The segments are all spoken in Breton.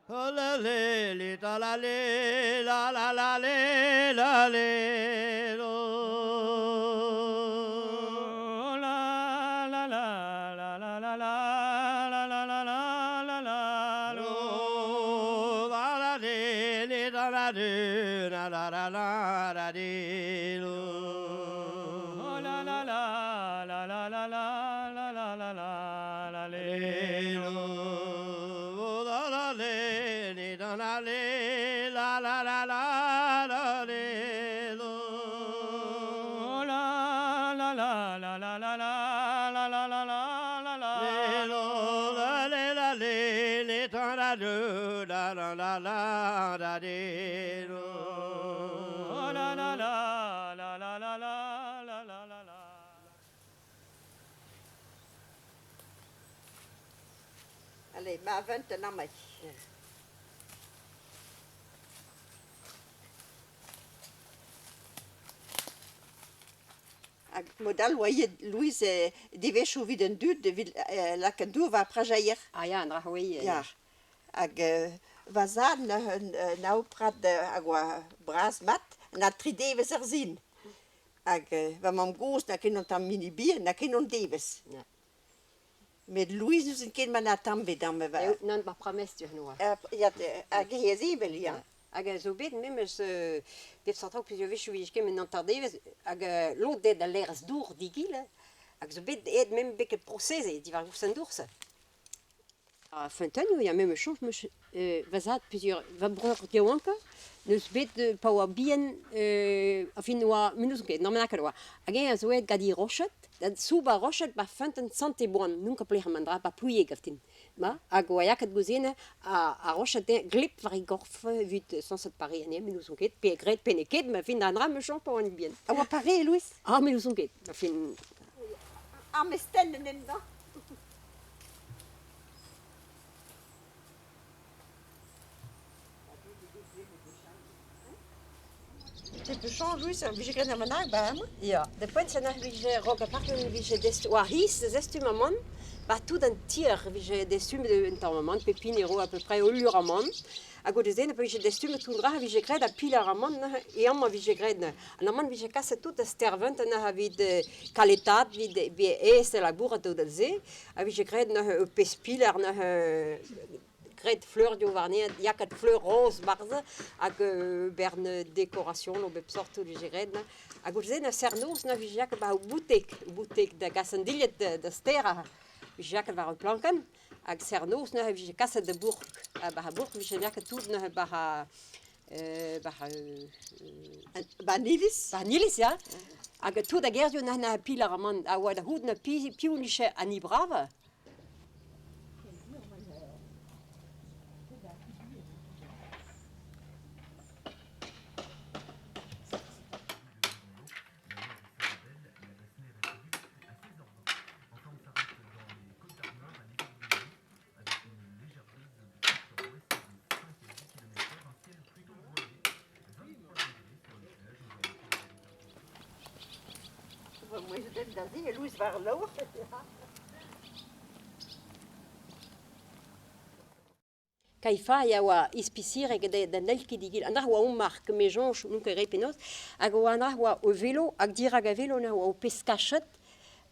La le li da la le la la la le la le lo. La la la la la la la la la la la la la lo. La la le li da la du la la la la la di lo. La la la la la la la la la la la la le lo. La la le li da la le la la la la la le lo. La la la la la la la la la la la la la Le lo la le la le le ta la du la la la la la di lo. La la la la la la la la la la la. Allez, ma vent amañ. Hag mod all oa ivez Louise devezhioù evit an dud evit lakaat an dour war ar prajeier. Ah ya, an dra c'houi. Ya. Hag va zad 'na prad hag oa bras-mat, 'na tri devezh ar sin. Hag va mamm-gozh 'na ket an tamm hini bihan, 'na ket an devezh. Ya. Met Louise n'ouzon ket ma 'na tamm bet amañ. Eo, nann, bar pramest noa. Ya, hag he zevel, ya. Hag a zo bet memes pep seurt traoù peogwir 'vije ket met an hanter-devezh hag lod dezhe da laerezh dour digil hag zo bet aet memes betek proseze diwar goust an dour-se. Ha feunteunioù ya memes soñj 'meus va zad peogwir va breur yaouankañ n'eus bet pa oa bihan enfin oa me n'ouzon ket n'am ket oa. Hag eñ a zo aet gant e roched da soubañ roched 'ba feunteun Sant-Ebouan n'on ket pelec'h emañ an dra 'ba Plouieg gav din. Ma hag oa lakaet gouzennañ ar roched dezhañ gleb war e gorf evit sañset pareañ anezhañ met n'ouzon ket pe graet pe n'eo ket ma fin an dra 'meus soñj pa oan bihan. A oa pare Louis? Ah met n'ouzon ket ma fin. Ah mais stenn en hent-mañ. Te peus chañs Louis, vije graet ar manag 'ba amañ? Ya, da poent-se neuze vije raok ar park vije war c'hiz da zastum amann, 'ba tout an tier vije dastumet un tamm amann, pep hini ro à peu près ul lur amann. Ha goude-se pa vije dastumet tout an dra vije graet ar piler amann neuze, e amañ vije graet neuze. An amann vije kaset tout da Stervent neuze evit kaletaat, evit bezañ aes da labourat da se. A vije graet neuze ur pezh piler neuze graet fleurioù warnezhañ, lakaat fleur roz 'barzh hag bern dekorasionoù a bep sort vije graet neuze. Ha goude-se neuze serr-noz neuze vije lakaet 'ba ur boutik, ur boutik da gas an dilhad da stêr vije lakaet war ur plankenn hag serr-noz neuze vije kaset da bourk. Ha 'ba ar bourk vije lakaet tout neuze 'ba ar 'ba 'Ba an iliz? 'Ba an iliz ya. Hag tout a gerzhioù neuze piler amann a oa da c'hoût na piv 'nije an hini bravañ. Da se, Louis war loer. Kaifa a oa ispisier da n'hell ket digil. An dra oa Omar, me soñj, n'on ket re penaos, hag oa an dra oa o velo, hag dirak a velo neuze oa o pezh kached,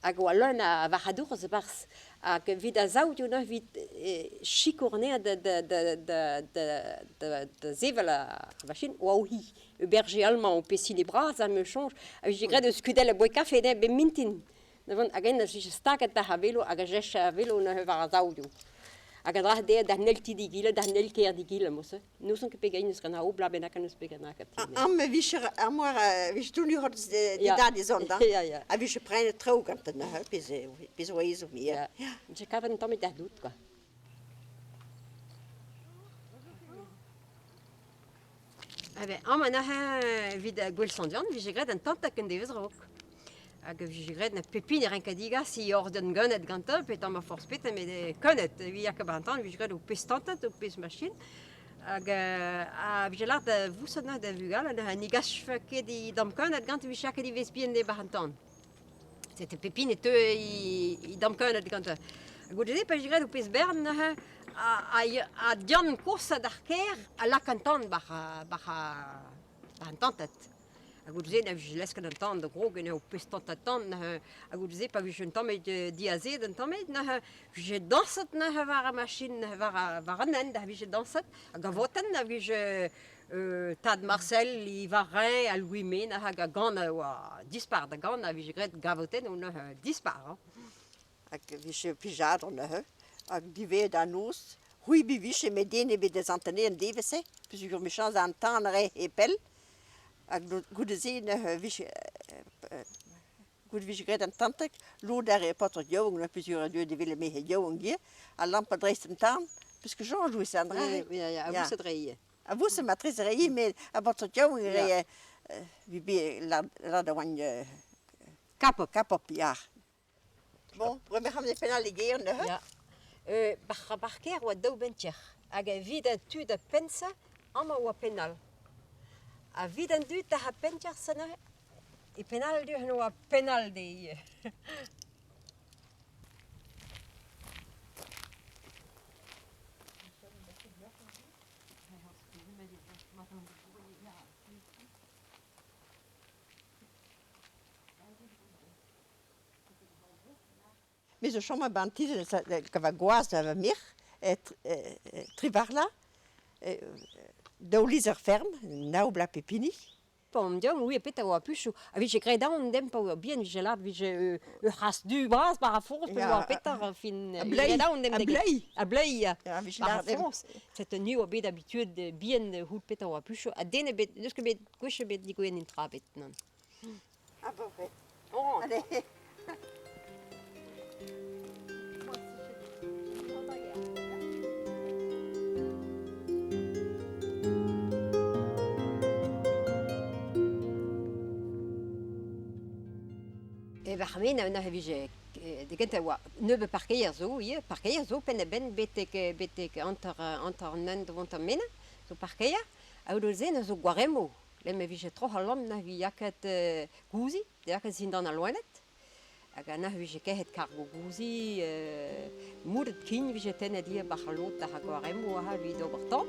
hag oa leun a varc'hadourez e-barzh. Hag evit a saout eo neuze evit sikour anezhañ da sevel ar machin, oa o hi. Ur berger allemand o pezh hini bras, ha me soñj, a vije graet eus skudell a boe kafe dezhañ bep mintin. Hag en a vije staget war ar velo hag a jech ar velo neuze war ar saourioù. Hag a dra dezhañ da nelti digile, da nelker digile mod-se. N'ouzon ket pegeit n'eus gant ar obla bennak n'eus bet gant ar Am e vije am oa vije tournu hot da zont da. Ya, ya. A vije prenet traoù gantañ neuze, pezh oa ezhomm Ya. Je kavet un tammig da dout quoi. Ah ben, amañ neuze evit Gouel Sant-Yann 'vije graet un tantad un devezh a-raok. Hag e vije graet na pep hini 'renka degas e orden ganet gantañ pe tamm a forzh petra met kanet evit lakaat 'ba an tan e vije graet ho pezh tantad, ho pezh machin. Hag a vije lâret da voused neuze da vugale neuze ne gasfe ket e damm kanet gantañ e vije lakaet e vez bihan 'ba an tan. Setu pep hini e teu e damm kanet gantañ. Goude-se pa vije graet ho pezh bern neuze Ha Dian kosa d'ar kêr a lak an tan bar an tantad. Ha goude-se na vije lesket an tan da grog en eo pezh tantad tan ha goude-se pa vije un tamm diazet un tamm neuze vije dañset neuze war ar machin war an hent a vije dañset hag a votenn a vije tad Marcel, Yves Rein ha Louis Mena hag a gan a oa dispar da gan a vije graet gavotennoù neuze dispar hein. Hag e vije plijadur neuze hag diwezhat an noz c'hwi vije met den ebet da zantenez an devezh-se peogwir 'michañs an tan a rae e pell hag goude-se neuze vije goude vije graet an tanteg lod a rae paotred yaouank neuze peogwir deuet evel merc'hed yaouank ivez a lampe dreist an tan peske soñj ouzh an dra-se. Ya, ya, a voused 'rae. A voused matreze 'rae met ar paotred yaouank a rae bet lâret a oant Kapop. Kapop, ya. Bon, bremañ c'hamp e penn al Liger neuze. Ya. Bar kêr oa daou bentier hag evit an tud da pensañ amañ oa penn all. Ha evit an dud da pentier-se neuze e penn all du-hont oa penn all dezhe. Me zo chom 'ba an ti gant va gwaz ha va merc'h Trivarla, daou lizher ferm, nav bloaz pep hini. P'on deomp oui petra oa puchoù. A vije graet aon demp pa oa bihan vije lâret vije ur c'hazh du bras war ar foñs pe oa petra fin A graet aon demp A bleiz. A bleiz Ya, vije war ar lâret demp. foñs. Setu ni oa bet habituet bihan da c'hoût petra oa puchoù ha den ebet n'eus ket bet gwech ebet digouezhet en tra ebet nann. Ah bon, ouais. Oh. Allez. E war men neuze e vije da gentañ oa nebeut parkeier zo ivez, parkeier zo penn-da-benn betek betek hanter hanter an hent vont ar Menez zo parkeier. Ha goude-se neuze zo gwaremmoù. Lec'h ma vije troc'h al lamm neuze 'vit lakaat gouzi, da lakaat zindan al loened. Hag neuze e vije kerc'het kargoù gouzi, moudet kign 'vije tennet ivez 'ba ar lod ar gwaremmoù aze evit ober tan.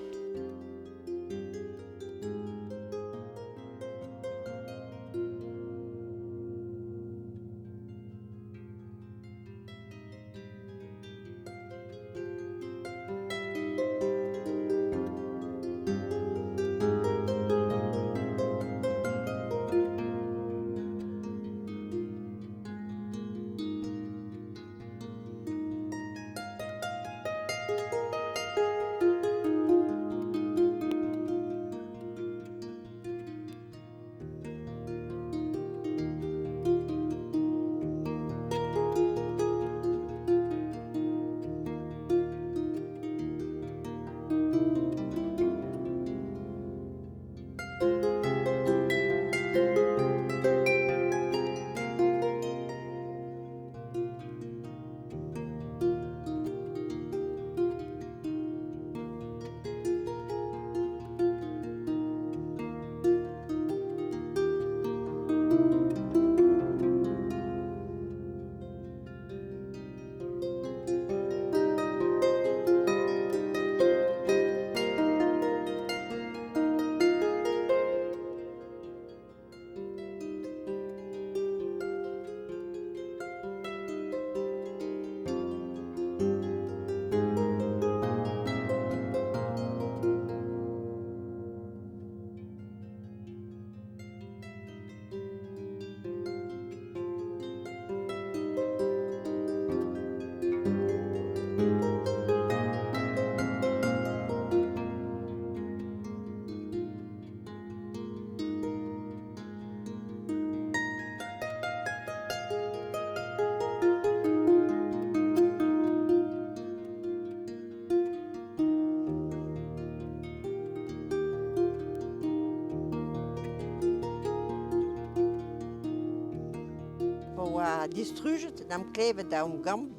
Pa oa distrujet 'n em klevet da emgann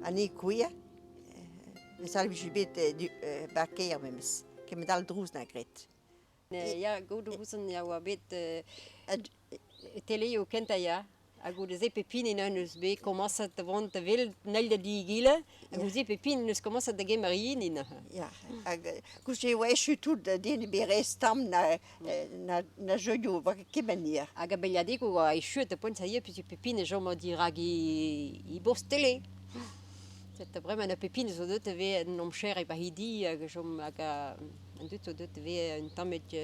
an kouezhañ 'vel vije bet 'ba kêr memes kement all drouz 'na graet. Ya, goude ouzon ya oa bet teleioù kentañ ya. Ha goude-se pep hini neus bet komañset da vont da wel an eil da di egile, ha goude pep hini neus komañset da gemer e hini neuze. Ya, hag goude e oa echu tout den ebet re stamm na, na, na jeunioù, oa ket kement hier. Hag a beilhadegoù oa echuet da poent sa ivez peogwir pep hini a chom dirak e bost tele. Setu bremañ na pep hini zo deuet da vezañ en amcher e ba he di hag a chom hag an dud zo deuet da vezañ un tammig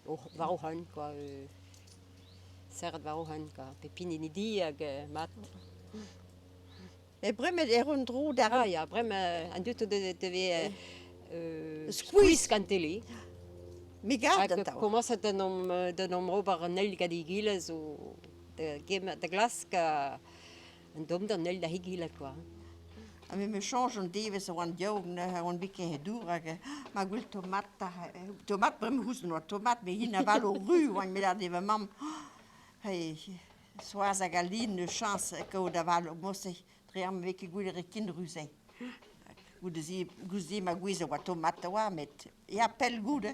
war o c'hont kwa. Serret war o c'hont kwa. Pep hini en e di hag mat. E bremañ e ran dro d'ar... Ah ya, bremañ an dud o devez Skuizh. skuizh gant tele. Me 'gav Hag d'an taol. komañset d'en om ober an eil gant egile zo da gemer da glask an domm d'an eil da egile kwa. Ha me 'meus soñj an devezh a oan yaouank neuze a oan bet ket dour hag ma gwell tomat tomat bremañ ouzon oa tomat met hin avaloù ru oan bet lâret va mamm. Hey, Soaz hag Aline 'neus chañs kaout avaloù mod-se dre am 'vez ket gwelet ken ru-se. Goude-se goude-se ma gouez a oa tomat a oa met ya pell goude.